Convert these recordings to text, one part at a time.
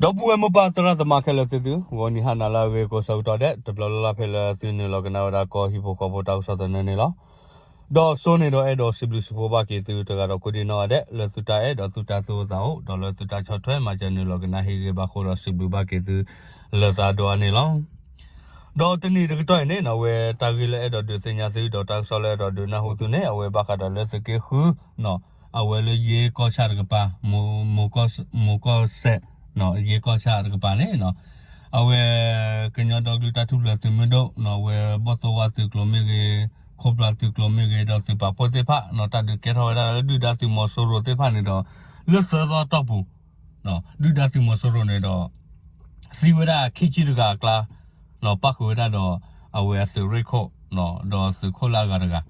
ဒီပုၢ်ဝဲၢ်မိၢ်ပၢ်သရၣ်သမါခဲလၢာ်သ့ၣ်သု, ဂီၤနံၤဟါနၤလၢအဂ့ၤကိးဆၢကတီၢ်ဒဲး တဘျီလၢ်လၢ်ဖဲလၢသုနုာ်လီၤကနၣ်ဝဲဒၣ်ကီၢ်ဟံၣ်ဖိဃီဖိတၢ်ကစီၣ်သနၢၣ်န့ၣ်လီၤ. ဒီးစိန့ၣ်ဒီးအဲၣ်ဒိးစံးဘျုးစံးဖှိၣ်ဘၣ်က့ၤသုတဂၤဒီးကိးဒံနီၢ်ဂၤဒဲး လၢသုတၢ်အဲၣ်ဒီးသုတၢ်သူၣ်အိၣ်သးအိၣ် ဒီးလၢသုတၢ်ဆီၣ်ထွဲမၤစၢၤနုာ်လီၤကနၣ်ဟ့ၣ်ဂ့ၤဘၣ်ဃိဒီးစံးဘျုးဘၣ်က့ၤသု လၢသးဒိၣ်အါန့ၣ်လီၤ. ဒီးတနံၤတကတီၢ်အံၤန့ၣ်နီၣ် အဝဲတၢ်ဂ့ၢ်လၢအဲၣ်ဒိးဒုးသ့ၣ်ညါသု ဒီးတၢ်ကစီၣ်လၢအဲၣ်ဒိးဒုးနၢ်ဟူသုန့ၣ် အဝဲဘၣ်ဃးဒီးလၢသုးက့ဃု အဝဲလၢယ့ကီၢ်ဆၣ်တကပၤ မိၤကီၢ်စဲး ယ့ကီၢ်ဆၣ်တကပၤန့ၣ်နီၣ် အဝဲ ကညီဒီကလုာ်တၢ်ထူၣ်ဖျဲးသုးမုၢ်ဒိၣ်နီၣ် အဝဲဘီၣ်သိၣ်ဝါသုးကျိၤမ့ၢ်ဂ့ၤ ခိၣ်ဖျါသုးကျိၤမ့ၢ်ဂ့ၤ ဒီးသုးပာ်ဖှိၣ်သ့ၣ်တဖၣ်နီၣ် တၢ်ဒုးကဲထီၣ်ဝဲဒၣ်လၢဒုၣ်ဒါသုးမီၤစိရိၤသ့ၣ်တဖၣ်န့ၣ်ဒီး လၢသၢသီတီၢ်ပူၤ ဒုၣ်ဒါသုးမီၤစိရိၤန့ၣ်ဒီး သံဝဲဒၣ်ခံဆံတဂၤအကျါ ပၣ်ဃုာ်ဝဲဒၣ်ဒီး အဝဲအသုးရ့ၣ်ခိၣ် ဒီးသုးခိၣ်လၢအဂၤတဂၤ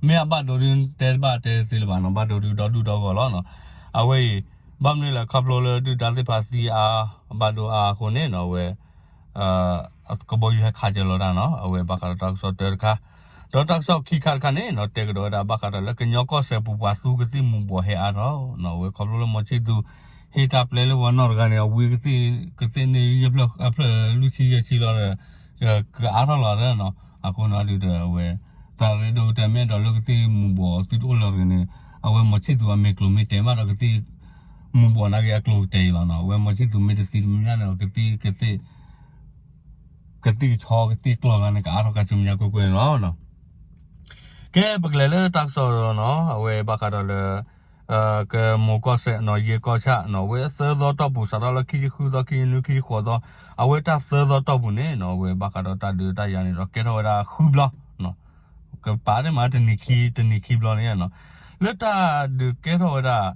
မ့ၢ်အဘၣ်ဒိဒုတဲတဘၣ်တဲသ့လၢၤဘၣ်နီၣ် ဘၣ်ဒိဒုဒီဒူၣ်ဒီဂီၢ်လီၤ. အဝဲအံၤ ဘၣ်မနုၤလဲၣ်ခီဖျိလၢဒုၣ်ဒါသ့ၣ်တဖၣ်သံအါ ဘၣ်ဒိအါအဃိန့ၣ်နီၣ် အဝဲ ကဘီယူၤဟဲခးစၢၤလီၤတၢ်နီၣ် အဝဲဘၣ်ဃးဒီးတၢ်ကစီၣ်တၢတခါ ဒီးတၢ်ကစီၣ်ခံခါတခါန့ၣ်နီၣ် တဲကဒီးဝဲဒၣ်ဘၣ်ဃးဒီးလၢကညီကီၢ်စဲၣ်ပူၤပှၤသူကသံၣ်မူၤဘှီးဟဲအါထီၣ်နီၣ် အဝဲခီဖျိလၢမီၤဆံၣ်သူး ဟ့ၣ်တၢ်ပျဲလၢပှၤနီၢ်တဂၤန့ၣ် အဝံကသ့ၣ် ကသ့ၣ်န့ၣ်ယဲၢ်ဖျၢၣ်အဖျၢၣ်လွံၢ်ဆံယဲၢ်ဆံလီၤဒီး ကအါထီၣ်လီၤနီၣ် အဃိန့ၣ်ဒုးဒီးအဝဲ တၢ်ရ့ဒိၣ်ကတၢၢ်မ့ၢ်ဒီးလၢကသံၣ်မူၤဘှီးသုတအိၣ်လၢၤတဂ့ၤန့ၣ် အဝဲမီၤဆံၣ်သူးအမ့ၢ်ကျိၤမ့ၢ်တဲဘၣ်ဒီးကသံၣ် မူၤဘှီးနာ်က့အကျိၤကတဲာ်အံၤလီၤနီၣ် အဝဲမီၤဆံၣ်သူးမ့ၢ်တသံတမံၤမံၤန့ၣ် ကသံၣ် ကသံၣ်ကဆီကသံၣ်ကျိၤဂၤန့ၣ် ကအါထီၣ်ကါဆူမဲာ်ညါကွ့ၢ်ကွ့ၢ်န့ၣ်လီၤ. ကဲ ပကလဲၤလၢတၢ်ကစီၣ်နီၣ် အဝဲဘၣ်ဃးဒီးလၢ ကမိၤကီၢ်စဲးနီၣ် ယ့ကီၢ်ဆၣ်နီၣ် အဝဲသၢသီတီၢ်ပူၤ စးထီၣ်လၢခံဆံဃုသီ ခံဆံနွံ ခံဆံဃိးသီ အဝဲတၢ်သၢသီတီၢ်ပူၤန့ၣ်နီၣ် အဝဲဘၣ်ဃးဒီးတၢ်ဒုးတၢ်ယၤန့ၣ်ဒီးကဲထီၣ်ဝဲဒၣ်ဃုဘျီ ကပာ်ဒ်မးတနံၤခံ တနံၤခံဘျီန့ၣ်နီၣ် လၢတၢ်ဒုးကဲထီၣ်ဝဲဒၣ်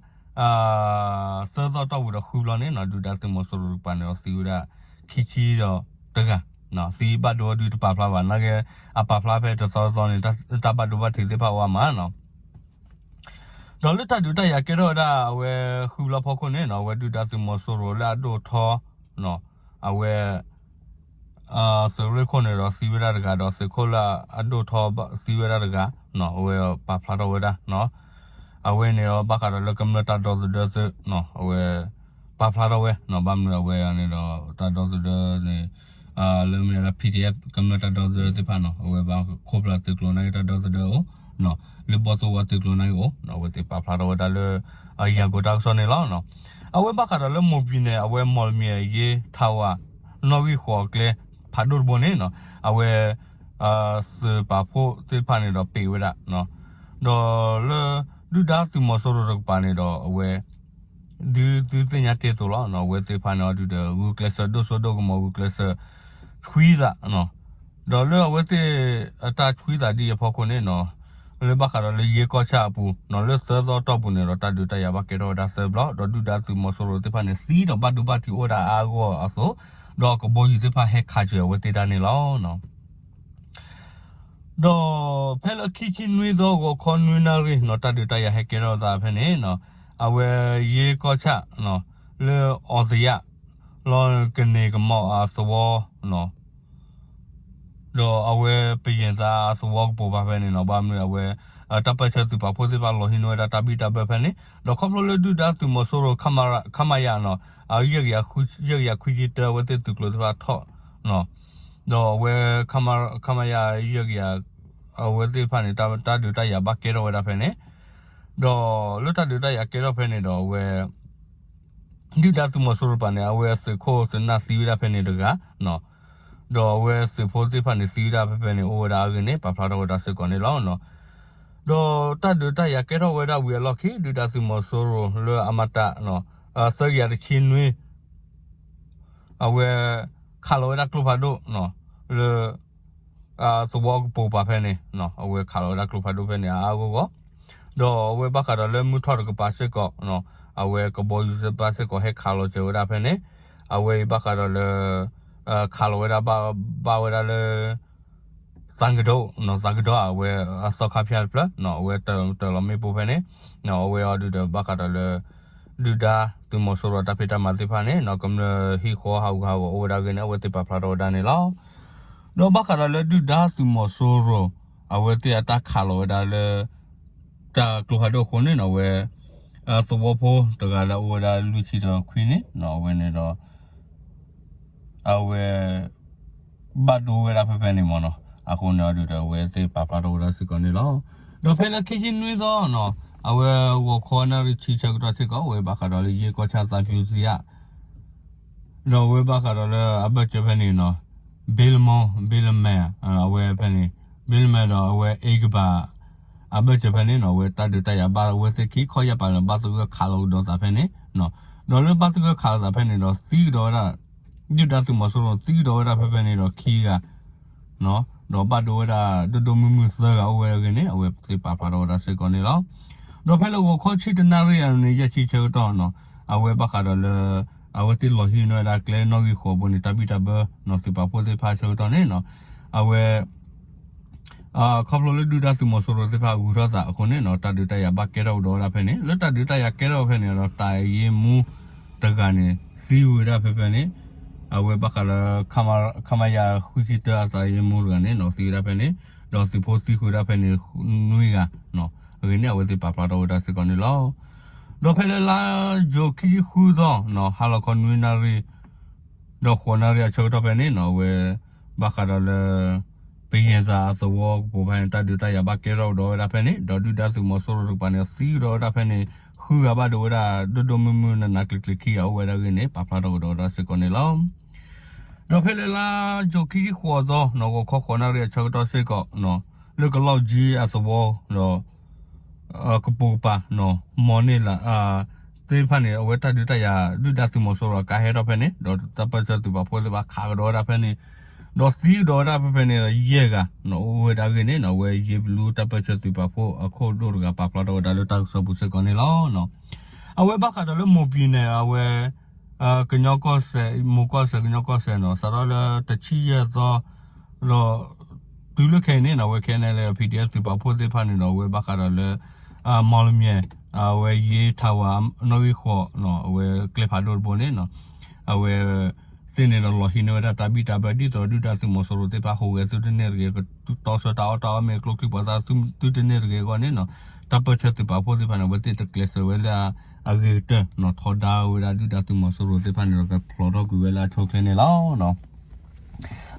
သၢသီတီၢ်ပူၤဒီးဃုဘျီန့ၣ်နီၣ် ဒုၣ်ဒါသုးမီၤစိရိၤတကပၤန့ၣ်ဒီးသံဝဲဒၣ် ခံဆံဒီးတဂၤ သံဘၣ်ဒိဒုတပာ်ဖျါဘၣ် နာ်က့ အပာ်ဖျါဖဲတသီသီန့ၣ် တၢ်ဘၣ်ဒိဘၣ်ထံးသ့ၣ်တဖၣ်အိၣ်အါမးနီၣ် ဒီးလၢတၢ်ဒုးတၢ်ယၤကဲထီၣ်ဝဲဒၣ်အဝဲဃုဘျီဖီခိၣ်န့ၣ်နီၣ် အဝဲဒုၣ်ဒါသုးမီၤစိရိၤလၢအဒိၣ်ထီ အဝဲ သုးရ့ၣ်ခိၣ်န့ၣ်ဒီးသံဝဲဒၣ်တဂၤဒီးသုးခိၣ်လၢအဒိၣ်ထီသံဝဲဒၣ်တဂၤ အဝဲပာ်ဖျါထီၣ်ဝဲဒၣ် အဝဲန့ၣ်ဒီးဘၣ်ဃးဒီးလၢကမျၢၢ်တၢ်ဒီသဒၢသုး အဝဲ ပာ်ဖျါထီၣ်ဝဲ ဘၣ်မနုၤအဝဲန့ၣ်ဒီး တၢ်ဒီသဒၢန့ၣ် လၢမ့ၢ်ဒၣ် PDF ကမျၢၢ်တၢ်ဒီသဒၢသ့ၣ်တဖၣ်နီၣ် အဝဲဘၣ်ခိၣ်ဖျါသုးကျိၤနာ်က့တၢ်ဒီသဒၢအိၣ် လၢဘီၣ်သိၣ်ဝါသုးကျိၤနာ်က့အိၣ် အဝဲသ့ၣ်ပာ်ဖျါထီၣ်ဝဲဒၣ်လၢ ယၤကိာ်တၢ်ကစီၣ်န့ၣ်လီၤ. အဝဲဘၣ်ဃးဒီးလၢမိၢ်ပံၤန့ၣ် အဝဲမီၢ်လမံၤအယ့ထးဝါ နီၣ်ဂံၢ်ဃိးအကျဲ ဖးဒိၣ်တဘိန့ၣ် အဝဲ သုးပာ်ဖှိၣ်သ့ၣ်တဖၣ်န့ၣ်ဒီးပ့းဝဲဒၣ် ဒီးလၢ ဒုၣ်ဒါသုးမီၤစိရိၤတကပၤန့ၣ်ဒီးအဝဲ ဒုးသုသ့ၣ်ညါတ့ၢ်အသိးလီၤ အဝဲသ့ၣ်တဖၣ်န့ၣ်အီၤဒုးဒီး ဂုာ်ကျဲးစၢးဒိၣ်စိဒိၣ်ကမီၤ ဂုာ်ကျဲးစၢး ဆွံသး ဒီးလၢအဝဲသ့ၣ်အတၢ်ဆွံသးဒ်အံၤအဖီခိၣ်န့ၣ်နီၣ် လၢဘၣ်ဃးဒီးလၢယ့ကီၢ်ဆၣ်အပူၤနီၣ် လၢသၢသီတီၢ်ပူၤန့ၣ်ဒီး တၢ်ဒုးတၢ်ယၤဘၣ်ကဲထီၣ်ဝဲဒၣ်သၢဘျီ ဒီးဒုၣ်ဒါသုးမီၤစိရိၤသ့ၣ်တဖၣ်န့ၣ် သံဒီးဘၣ်ဒိဘၣ်ထံးအိၣ်ဝဲဒၣ်အါအါဂီၢ်ဂီၢ်အသိး ဒီးကဘီယူၤသ့ၣ်တဖၣ်ဟဲခးစၢၤအဝဲသ့ၣ်တၢ်န့ၣ်လီၤ. ဒီးဖဲလၢခံဆံနွံသီ ဂီၤခီနွံနၣ်ရံၣ်နီၣ် တၢ်ဒုးတၢ်ယၤဟဲကဲထီၣ်သးဖဲန့ၣ် အဝဲယ့ကီၢ်ဆၣ် လၢအီၣ်သယၣ် လီၤကန့ၢ်ကမီၤအသဝီ ဒီးအဝဲပယဲၢ်သးအသဝီကပိာ်ပၤဖဲန့ၣ်နီၣ် ဘၣ်မနုၤအဝဲ တၢ်ပၢၢ်ဆၢသုးပာ်ဖှိၣ်သ့ၣ်တဖၣ်လီၤဟံးန့ၢ်ဝဲဒၣ်တၢ်ဘံၣ်တၢ်ဘၢဖဲန့ၣ် ဒီးခီဖျိလၢဒုၣ်ဒါသုးမီၤစိရိၤ ခမရ နီၣ် အယဲၢ်ကယၤခွံဆံတၢ အဝဲသ့ၣ်သုးကျိၤသ့ၣ်တဖၣ်ထီၣ် ဒီးအဝဲ ခမရ ယဲၢ်ကယၤ အဝဲသ့ၣ်တဖၣ်န့ၣ် တၢ်ဒုးတၢ်ယၤဘၣ်ကဲထီၣ်ဝဲဒၣ်ဖဲန့ၣ် ဒီးလၢတၢ်ဒုးတၢ်ယၤကဲထီၣ်ဖဲန့ၣ်ဒီးအဝဲ ဒုၣ်ဒါသုးမီၤစိရိၤတကပၤန့ၣ် အဝဲသုးခိၣ်သုးနၢ်သံဝဲဒၣ်ဖဲန့ၣ်တဂၤ ဒီးအဝဲသုးဖိသ့ၣ်တဖၣ်န့ၣ် သံဝဲဒၣ်ဖဲဖဲန့ၣ် အိၣ်ဝဲဒၣ်အဂ့ၢ်န့ၣ် ပာ်ဖျါထီၣ်ဝဲဒၣ်စ့ၢ်ကီးန့ၣ်လီၤ. ဒီးတၢ်ဒုးတၢ်ယၤကဲထီၣ်ဝဲဒၣ်ဝံၤအလီၢ်ခံ ဒုၣ်ဒါသုးမီၤစိရိၤလၢအမတၤ သၢကယၤတဆံနွံ အဝဲ ခးလီၤဝဲဒၣ်ကျိဖးဒိၣ် လၢ သဝီကပိာ်ပၤဖဲန့ၣ် အဝဲခးလီၤဝဲဒၣ်ကျိဖးဒိၣ်ဖဲန့ၣ်အါအါဂီၢ်ဂီၢ် ဒီးအဝဲဘၣ်ဃးဒီးလၢမုၢ်ထီၣ်တကပၤစ့ၢ်ကီး အဝဲကဘီယူၤသ့ၣ်တဖၣ်စ့ၢ်ကီးဟဲခးလီၤစၢၤဝဲဒၣ်ဖဲန့ၣ် အဝဲအံၤဘၣ်ဃးဒီးလၢ ခးလီၤဝဲဒၣ်ဘၣ်ဝဲဒၣ်လၢ သးကဒိၣ် သးကဒိၣ်အဝဲအသီခါဖၠၣ်တဖျၢၣ် အဝဲတၢၤလီၤမ့ၣ်ပိၢ်ဖဲန့ၣ် အဝဲအီၤဒုးဒီးဘၣ်ဃးဒီးလၢ ဒုၣ်ဒါသုးမီၤစိရိၤတၢ်ဖံးတၢ်မၤသ့ၣ်တဖၣ်န့ၣ် ကမျၢၢ်ဟံၣ်ဃီဟးဂူာ်ဟးဂီၤအိၣ်ဝဲဒၣ်အဂ့ၢ်န့ၣ် အဝဲသ့ၣ်ပာ်ဖျါထီၣ်ဝဲဒၣ်န့ၣ်လီၤ. ဒီးဘၣ်ဃးဒီးလၢဒုၣ်ဒါသုးမီၤစိရိၤ အဝဲသ့ၣ်အတၢ်ခးလီၤဝဲဒၣ်လၢ တၢ်ကျိဖးဒိၣ်အဃိန့ၣ် အဝဲ သဝီဖိတဂၤလၢအအိၣ်ဝဲဒၣ်လွံၢ်ဆံဒီးခွံနံၣ် အဝဲန့ၣ်ဒီး အဝဲ ဘၣ်ဒိဝဲဒၣ်ဖဲဖဲန့ၣ်မ့ၢ်နီၤ, အဃိန့ၣ်အဒုးဒီး အဝဲသ့ၣ်ပာ်ဖျါထီၣ်ဝဲဒၣ်စ့ၢ်ကီးန့ၣ်လီၤ. ဒီးဖဲလၢခံဆံနွံသီနီၤ, အဝဲဂီၤခီနၣ်ရံၣ်ဆံဆၢကတီၢ်စ့ၢ်ကီး အဝဲဘၣ်ဃးဒီးလၢယ့ၢ်ကီၢ်ဆၣ်သးဖၠူသံဧါ ဒီးအဝဲဘၣ်ဃးဒီးလၢအဘၢၣ်စၢၤဖဲန့ၣ်နီၤ, ဘ့လမီ ဘ့လမဲ အဝဲဖဲန့ၣ် ဘ့လမဲဒီးအဝဲအ့ကဘၣ် အဘၢၣ်စၢၤဖဲန့ၣ်နီၤ, အဝဲတၢ်ဒုးတၢ်ယၤဘၣ်ဝဲသ့ၣ်ခံခီယာ်ပာ်လၢဘၣ်သဂၢၢ်ခးလီၤကဒီးသးဖဲန့ၣ်, ဒီးလၢဘၣ်သဂၢၢ်ခးလီၤသးဖဲန့ၣ်ဒီးသံကဒီးဝဲဒၣ် ဒုၣ်ဒါသုးမီၤစိရိၤသံကဒီးဝဲဒၣ်ဖဲဖဲန့ၣ်ဒီးခံဂၤ ဒီးဘၣ်ဒိဝဲဒၣ်ဒိၣ်ဒိၣ်မုၢ်မုၢ်သၢဂၤအိၣ်ဝဲအဂ့ၢ်န့ၣ် အဝဲသ့ၣ်ပာ်ဖျါထီၣ်ဝဲဒၣ်စ့ၢ်ကီးန့ၣ်လီၤ. ဒီးဖဲလၢဂီၤခီဆံတနၣ်ရံၣ်အန့ၣ် ယဲၢ်ဆံဆၢကတီၢ်နီၤ, အဝဲဘၣ်ဃးဒီးလၢ အဝဲသ့ၣ်လီၤဟံးန့ၢ်ဝဲဒၣ်ကျဲနီၣ်ဂံၢ်ဃိးဘိန့ၣ် တၢ်ဘံၣ်တၢ်ဘၢနီၤ သုးပာ်ဖှိၣ်သ့ၣ်တဖၣ်ဆၢကတီၢ်န့ၣ်နီၤ, အဝဲ ခီဖျိလၢဒုၣ်ဒါသုးမီၤစိရိၤသ့ၣ်တဖၣ်ဂုၤထီၣ်သးအဃိန့ၣ်နီၤ တၢ်ဒုးတၢ်ယၤဘၣ်ကဲထီၣ်ကဒီးဝဲဒၣ်ဖဲန့ၣ်, လၢတၢ်ဒုးတၢ်ယၤကဲထီၣ်ဖဲန့ၣ်ဒီး တၢ်အရ့မူတဂၤန့ၣ် သံဝဲဒၣ်ဖဲဖဲန့ၣ်, အဝဲဘၣ်ဃးလၢ ခမရ ဃုဆံတၢ အသးအရ့မူတဂၤန့ၣ်နီၤ သံဝဲဒၣ်ဖဲန့ၣ်, ဒီးသုးဖိသံဃုာ်ဝဲဒၣ်ဖဲန့ၣ် နွံဂၤနီၤ, အဂ့ၢ်န့ၣ် အဝဲသ့ၣ်ပာ်ဖျါထီၣ်ဝဲဒၣ်စ့ၢ်ကီးန့ၣ်လီၤ. ဒီးဖဲလၢလါယူၤခံဆံဃုသီနီၤ ဟါလီၤခီနွံနၣ်ရံၣ် ဒီးဃိးနၣ်ရံၣ်အဆၢကတီၢ်ဖဲန့ၣ်နီၤ အဝဲ ဘၣ်ဃးဒီးလၢ ပယဲၢ်သးအသဝီကပိာ်ဖဲန့ၣ် တၢ်ဒုးတၢ်ယၤဘၣ်ကဲထီၣ်ကဒီးဝဲဒၣ်ဖဲန့ၣ်, ဒီးဒုၣ်ဒါသုးမီၤစိရိၤတကပၤန့ၣ် သံကဒီးဝဲဒၣ်ဖဲန့ၣ် ဃုဂၤဘၣ်ဒိဝဲဒၣ် ဒိၣ်ဒိၣ်မုၢ်မုၢ်နးနးကျံၤကျံၤခံဂၤအိၣ်ဝဲဒၣ်အဂ့ၢ်န့ၣ် ပာ်ဖျါထီၣ်ကဒီးဝဲဒၣ်စ့ၢ်ကီးန့ၣ်လီၤ. ဒီးဖဲလၢလါယူၤခံဆံဃိးသီနီၤ ဂီၤခီဃိးနၣ်ရံၣ်အဆၢကတီၢ်စ့ၢ်ကီးနီၤ လၢကလီၢ်ကၠံအသဝီဒီး ကပိာ်ကပၤနီၤ မီၤန့ၢ်လး သ့ၣ်တဖၣ်န့ၣ် အဝဲတၢ်ဒုးတၢ်ယၤ ဒုၣ်ဒါသုးမီၤစိရိၤအကါဟဲထီၣ်ဖဲန့ၣ် ဒီးတၢ်ပၢၢ်ဆၢသုးပာ်ဖှိၣ်သ့ၣ်တဖၣ်ခးကဒီးဝဲဒၣ်ဖဲန့ၣ်, ဒီးသံကဒီးဝဲဒၣ်ဖဲဖဲန့ၣ်ဒီးယဲၢ်ဂၤနီၤ အိၣ်ဝဲဒၣ်အဂ့ၢ်န့ၣ်နီၤ အဝဲယ့ဘလူတၢ်ပၢၢ်ဆၢသုးပာ်ဖှိၣ်အခိၣ်ဒိၣ်တဂၤပာ်ဖျါထီၣ်ဝဲဒၣ်လၢတၢ်ကစီၣ်ပူၤစ့ၢ်ကီးန့ၣ်လီၤ. အဝဲဘၣ်ဃးဒီးလၢမိၢ်ပံၤန့ၣ် အဝဲ ကညီကီၢ်စဲၣ် မိၢ်ကီၢ်စဲၣ် ကညီကီၢ်စဲၣ်နီၤ စးထီၣ်လၢတဆံယဲၢ်သီ ဒီး တုၤလၢခဲအံၤန့ၣ်နီၤ အဝဲ ခဲအံၤန့ၣ်လၢ ပီၣ်ဒံၣ်အဲၣ် သုးပာ်ဖှိၣ်သ့ၣ်တဖၣ်န့ၣ်ဒီး အဝဲဘၣ်ဃးဒီးလၢ မီၢ်လမၠဲၣ် အဝဲယ့ထးဝၤနီၣ်ဂံၢ်ဃိးနီၤ အဝဲကျဲဖးဒိၣ်တဘိန့ၣ်နီၤ အဝဲ သ့ၣ်န့ၣ်ဒီးလီၤဟံးန့ၢ်ဝဲဒၣ်တၢ်ဘံၣ်တၢ်ဘၢ ဒ်သိးဒုၣ်ဒါသုးမီၤစိရိၤသ့ၣ်တဖၣ်ဟူးဂဲၤသုတန့ၢ်တဂ့ၤ တီဆှၢတၢ်အီၣ်တၢ်အီမ့ၢ်ကျိချံမျိာ်သၣ်သုတန့ၢ်တဂ့ၤအဂီၢ်န့ၣ်နီၤ တၢ်ပၢၢ်ဆၢသုးပာ်ဖှိၣ်သ့ၣ်တဖၣ်န့ၣ် အဝဲသ့ၣ်တကျဲးစၢးဝဲလၢအဂ့ၤကတၢၢ်နီၤ ထီဒါဝဲဒၣ်ဒုၣ်ဒါသုးမီၤစိရိၤသ့ၣ်တဖၣ်န့ၣ်ဒီး ကဖျိးထီၣ်ကွံာ်ဝဲလၢအဆိအချ့န့ၣ်လီၤ.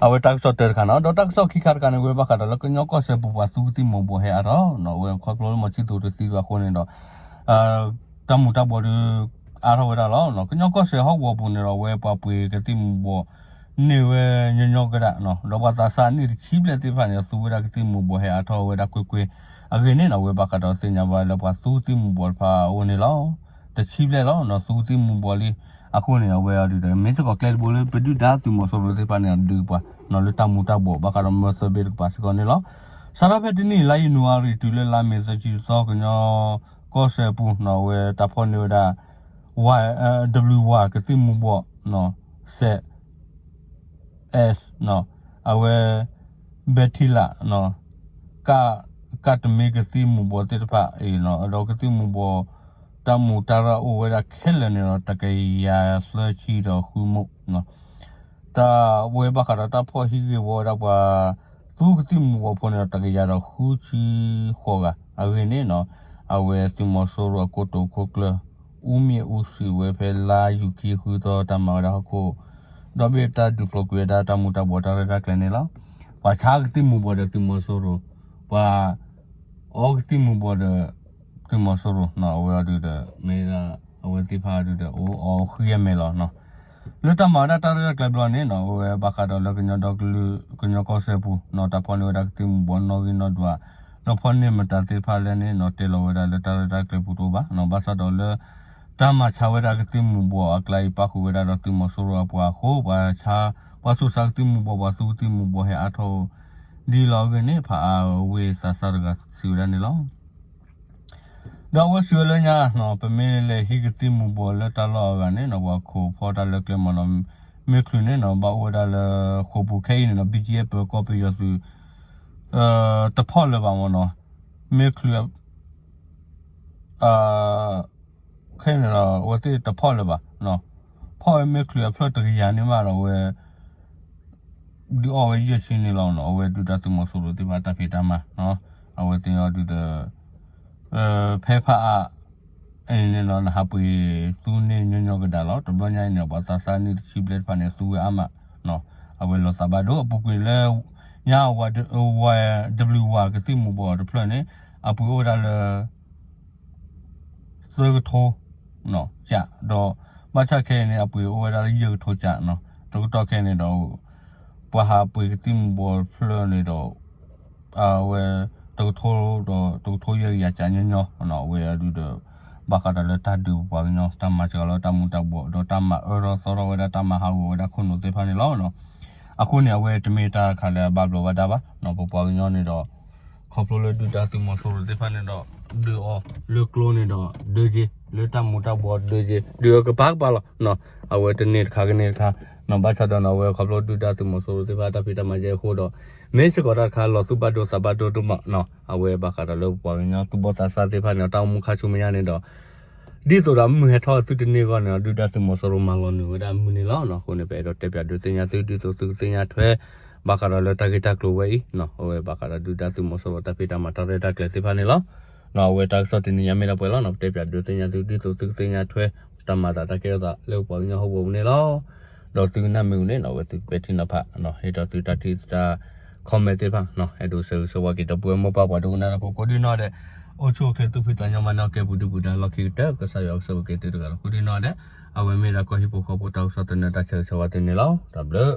အဝဲတၢ်ကစီၣ်တၢတခါနီၤ ဒီးတၢ်ကစီၣ်ခံခါတခါန့ၣ် အဝဲဘၣ်ဃးဒီးလၢကညီကီၢ်စဲၣ်ပူၤပှၤသူကသံၣ်မူၤဘှီးဟဲအါထီၣ်နီၤ အဝဲခီဖျိလၢမီၤဆံသူးတသံဘၣ်အဃိန့ၣ်ဒီး တၢ်မူၤတၢ်ဘှီးဒီး အါထီၣ်ဝဲဒၣ်လီၤ. ကညီကီၢ်စဲၣ်ဟီၣ်ကဝီၤပူၤန့ၣ်ဒီး အဝဲပှၤပှ့ၤကသံၣ်မူၤဘှီးန့ၢ်ဝဲညီညီကဒၣ်နီၤ ဒီးပှၤသးစၢ်နံၣ်တဆံဘျဲၣ်သ့ၣ်တဖၣ်န့ၣ် သူဝဲဒၣ်ကသံၣ်မူၤဘှီးဟဲအါထီၣ်ဝဲဒၣ်ကွ့ၢ်ကွ့ၢ် အဂ့ၢ်န့ၣ်နီၤ အဝဲဘၣ်ဃးဒီးသ့ၣ်ညါဘၣ်လၢပှၤသူကသံၣ်မူၤဘှီးတဖၣ်အအိၣ်န့ၣ်လီၤ. တဆံဘျဲၣ်လီၤနီၤ သူကသံၣ်မူၤဘှီးလံ အဃိန့ၣ် အဝဲအီၤဒုးဒီး မ့ၢ်စ့ၢ်ကီးကျဲတဘိလၢပဒုၣ်ဒါသုးမီၤစိရိၤသ့ၣ်တဖၣ်န့ၣ် အဒုးပှၤနီၤ လၢတၢ်မူၤတၢ်ဘှီး ဘၣ်ဃးဒီးမၢသၢဘ့ၣ်တကပၤစ့ၢ်ကီးန့ၣ်လီၤ. စးထီၣ်ဖဲတနံၣ်လါယနူၤအါရံၤ တုၤလၢလါမ့ၤသၢဆံသီ ကညီကီၢ်စဲၣ်ပူၤနီၤ အဝဲတၢ်ဖီၣ်န့ၢ်ဝဲဒၣ် ဝါ ဒဘလျူဝါ ကသံၣ်မူၤဘှီး စဲး S နီၤ အဝဲ ဘဲထံလာ် က ကၣ်တမ့ၢ်ကသံၣ်မူၤဘှီးသ့ၣ်တဖၣ်အံၤနီၤ ဒီးကသံၣ်မူၤဘှီး တၢ်မူၤတၢ်ရၢ်အိၣ်ဝဲဒၣ်ခဲလၢာ်န့ၣ်ဒီး တကယၤသၢဆံဒီးဃုမိၢ်နီၤ တၢ်ဝဲဘၣ်ဃးဒီးတၢ်ဖီၣ်ဟံးဂ့ၢ်ဝီဝဲဒၣ်ပှၤ သူကသံၣ်မူၤဘှီးဖိန့ၣ်ဒီး တကယၤဒီးဃုဆံဃိးဂၤ အဂ့ၢ်န့ၣ်နီၤ အဝဲသုးမီၤစိရိၤအကိတိာ်ခိၣ်ကျၢၢ် အူမ့ၣ်အူစံးဝဲဖဲလါယူၤခံဃုသီတၢ်မၤဝဲဒၣ်ဟီၣ်ခိၣ် ဒီဘ့ၣ်တၢ်ဒုးဖျိးကွံာ်ဝဲဒၣ်တၢ်မူၤတၢ်ဘှီးတၢ်ရဲၣ်တၢ်ကျဲၤန့ၣ်လီၤ. ပှၤဆါကသံၣ်မူၤဘှီးဒီးသုးမီၤစိရိၤ ပှၤ အီကသံၣ်မူၤဘှီးဒီး သုးမီၤစိရိၤနီၤ အဝဲအီၤဒုးဒီး မ့ၢ်ဒၣ် အဝဲသ့ၣ်တဖၣ်အီၤဒုးဒီး အိၣ်အီၤဃံအမဲာ်လီၤနီၤ. လၢတၢ်မၤဝဲဒၣ်တၢ်ရဲၣ်တၢ်ကျဲၤဘျီန့ၣ်နီၤ အဝဲဘၣ်ဃးဒီးလၢကညီဒီကလုာ် ကညီကီၢ်စဲၣ်ပူၤနီၤ တၢ်ဖီၣ်န့ၢ်ဝဲဒၣ်ကသံၣ်မူၤဘှီးနီၣ်ဂံၢ်နီၣ်ဒွး ဒီးဖီၣ်န့ၢ်မတၤသ့ၣ်တဖၣ်လဲၣ်န့ၣ်နီၤ တဲလီၤဝဲဒၣ်လၢတၢ်ရဲၣ်တၢ်ကျဲၤပူၤတအိၣ်ဘၣ်နီၤ. ဘၣ်ဆၣ်ဒီးလၢ တၢ်မၤဆါဝဲဒၣ်ကသံၣ်မူၤဘှီးအကျါအံၤ ပၣ်ဃုာ်ဝဲဒၣ်ဒီးသုးမီၤစိရိၤအပှၤအဃိ ပှၤဆါ ပှၤသူၣ်ဆါကသံၣ်မူၤဘှီး ပှၤသူကသံၣ်မူၤဘှီးဟဲအါထီၣ်ဒ်လီၤအဂ့ၢ်န့ၣ် ဖးအါဝ့ၢ်သးစၢ်တဂၤစံးဝဲဒၣ်န့ၣ်လီၤ. ဒီးအဝဲစံးဝဲလၢညါနီၤ ပမ့ၢ်လဲၤဟံးကသံၣ်မူၤဘှီးလၢတၢ်လီၢ်အဂၤန့ၣ်နီၤ ပှၤခိးဖီၣ်တၢ်လၢကျဲမ့ၢ်နီၤ မ့ၢ်ချုးန့ၣ်နီၤ ဘၣ်အိၣ်ဝဲဒၣ်လၢဃိာ်ပူၤခဲအံၤန့ၣ်နီၤ ဘံၣ်ကယဲၢ်ပၢၤကီၢ်ပယီၤသုး တဖီၣ်လၢၤဘၣ်မ့ၢ်နီၤ မ့ၢ်ချုး ခဲန့ၣ်ဒီး အဝဲသ့ၣ်တဖီၣ်လၢၤဘၣ်, ဖီၣ်ဝဲမ့ၢ်ချုးအဖျၢၣ်တကယၤန့ၣ်မးဒီး အဝဲ ဒုးအီၣ်ဝဲယဲၢ်ဆံန့ၣ်လီၤနီၤ. အဝဲဒုၣ်ဒါသုးမီၤစိရိၤသ့ၣ်တဖၣ် တၢ်ဖံးတၢ်မၤနီၤ, အဝဲသ့ၣ်အီၤဒုးဒီး ဖဲဖးအါ အံၤန့ၣ်နီၤ နဟးပှ့ၤသူန့ၢ်ညီညီကဒါလီၤ. တဘျီညါအံၤန့ၣ် ပှၤသးစၢ်နံၣ်တဆံဘျဲၣ်တဖၣ်န့ၣ် သူဝဲအါမး အဝဲလီၤသးဘၣ်ဒိ အပူၤကွံာ်လၢ ညါဝဲ ဝဲ ဒဘလံဝါ ကသံၣ်မူၤဘှီးတဖျၢၣ်န့ၣ် အပှ့ၤအိၣ်ဝဲဒၣ်လၢ သၢကထိ ကး ဒီး ဘၣ်ဆၣ်ခဲအံၤန့ၣ် အပှ့ၤအိၣ်ဝဲဒၣ်လၢယဲၢ်ကထိကးနီၤ. တကတီၢ်ခဲအံၤန့ၣ်ဒီး ပှၤဟးပှ့ၤကသံၣ်မူၤဘှီးတဖျၢၣ်န့ၣ်ဒီး အဝဲ တကထိဒီး တကထိယဲၢ်ကယၤကးညီညီ အဝဲအဒုဒီး ဘၣ်ဃးဒီးလၢတၢ်ဒုးပပှၤကညီ တၢ်မၤစှၤလီၤတၢ်မူၤတၢ်ဘှီး ဒီးတၢ်မၤအၢထီၣ်သီထီၣ်ဝဲဒၣ်တၢ်မၤဟးဂီၤဝဲဒၣ်ခိၣ်နူာ်သ့ၣ်တဖၣ်န့ၣ်လီၤ. အဃိန့ၣ် အဝဲတမ့ၢ်တၢ်တခါလၢအဘၣ်ဘျီးဘၣ်ဒါဘၣ်နီၤ. ပပှၤကညီန့ၣ်ဒီး ခီဖျိလၢဒုၣ်ဒါသုးမီၤစိရိၤသ့ၣ်တဖၣ်န့ၣ်ဒီး ဒုးအီၤလၢကျိန့ၣ်ဒီး ဒၢက့ၤ လၢတၢ်မူၤတၢ်ဘှီးဒၢက့ၤ ဒုးအီၤကပၤကပၤလီၤ. အဝဲတန့ၢ်တခါကန့ၢ်တခါ ဘၣ်ဆၣ်ဒီးနီၤ အဝဲခီဖျိဒုၣ်ဒါသုးမီၤစိရိၤသ့ၣ်တဖၣ်တၢ်ဖံးတၢ်မၤယဲအဃိဒီး မ့ၢ်စ့ၢ်ကီးတၢ်တခါလီၤသူၣ်ဘၣ်ဒိသးဘၣ်ဒိဒိၣ်မးနီၤ. အဝဲဘၣ်ဃးဒီးလၢပပှၤကညီသူၣ်ဘီၣ်သးစၢ်သ့ၣ်တဖၣ်န့ၣ်ဒီး တၢ်အိၣ်မူခါဆူမဲာ်ညါန့ၣ်ဒီး ဒ်သိးဒီးမုၢ်ဟဲထီၣ်သုတန့ၢ်အဂီၢ်န့ၣ်ဒီး ဒုၣ်ဒါသုးမီၤစိရိၤမၤလီၤနုာ်ဝဲဒၣ်မုၢ်န့ၣ်လီၤ. အဃိန့ၣ် ပအဲၣ်ဒိးတဲပၠးဒုးသ့ၣ်ညါသုဒ်သိးသုကသ့ၣ်ညါထွဲ ဘၣ်ဃးဒီးလၢတၢ်ဂ့ၢ်တၢ်ကျိၤဝဲအံၤ အဝဲဘၣ်ဃးဒီးဒုၣ်ဒါသုးမီၤစိရိၤတၢ်ဖံးတၢ်မၤတၢ်ရဲၣ်တၢ်ကျဲၤသ့ၣ်တဖၣ်န့ၣ်လီၤ. အဝဲတၢ်ကစီၣ်တနံၤညါမ့ၢ်ဒၣ်ပှဲၤလီၤနီၤ. ပတဲပၠးဒုးသ့ၣ်ညါသုဒ်သိးသုကသ့ၣ်ညါထွဲ တၢ်မၤသးတၢ်ကဲထီၣ်သးလၢပပှၤကညီဟီၣ်ကဝီၤပူၤန့ၣ်လီၤ. ဒီးသုကနၣ်မ့ၢ်ဝံၤန့ၣ်နီၤ အဝဲသုကပဲာ်ထံနီၤဖး ဟ့ၣ်ထီၣ်သုတၢ်ထံၣ်တၢ် comment သ့ၣ်တဖၣ် အဲၣ်ဒိးဆၢဂ့ၤဆၢဝါက့ၤဒီပုၢ်ဝဲၢ်မိၢ်ပၢ်ပှၤဒိကနၣ်တၢ်ဖိကိးဒံနီၢ်ဒဲး အိၣ်ဆူၣ်အိၣ်ချ့သူၣ်ဖှံသးညီမၤနၢၤကဲပူၤဒုၣ်ပူၤဒါလီၢ်ခံကတၢၢ် ကစၢ်ယွၤကဆိၣ်ဂ့ၤက့ၤသုတဂၤဒီးကိးဒံနီၢ်ဒဲး အဝဲမ့ၢ်ဒၣ်ကီၢ်ဟံၣ်ဖိဃီဖိတၢ်ကစီၣ်သနၢၣ်တၢ်ဆၢဂ့ၤဆၢဝါသုန့ၣ်လီၤ. တၢ်ဘျုး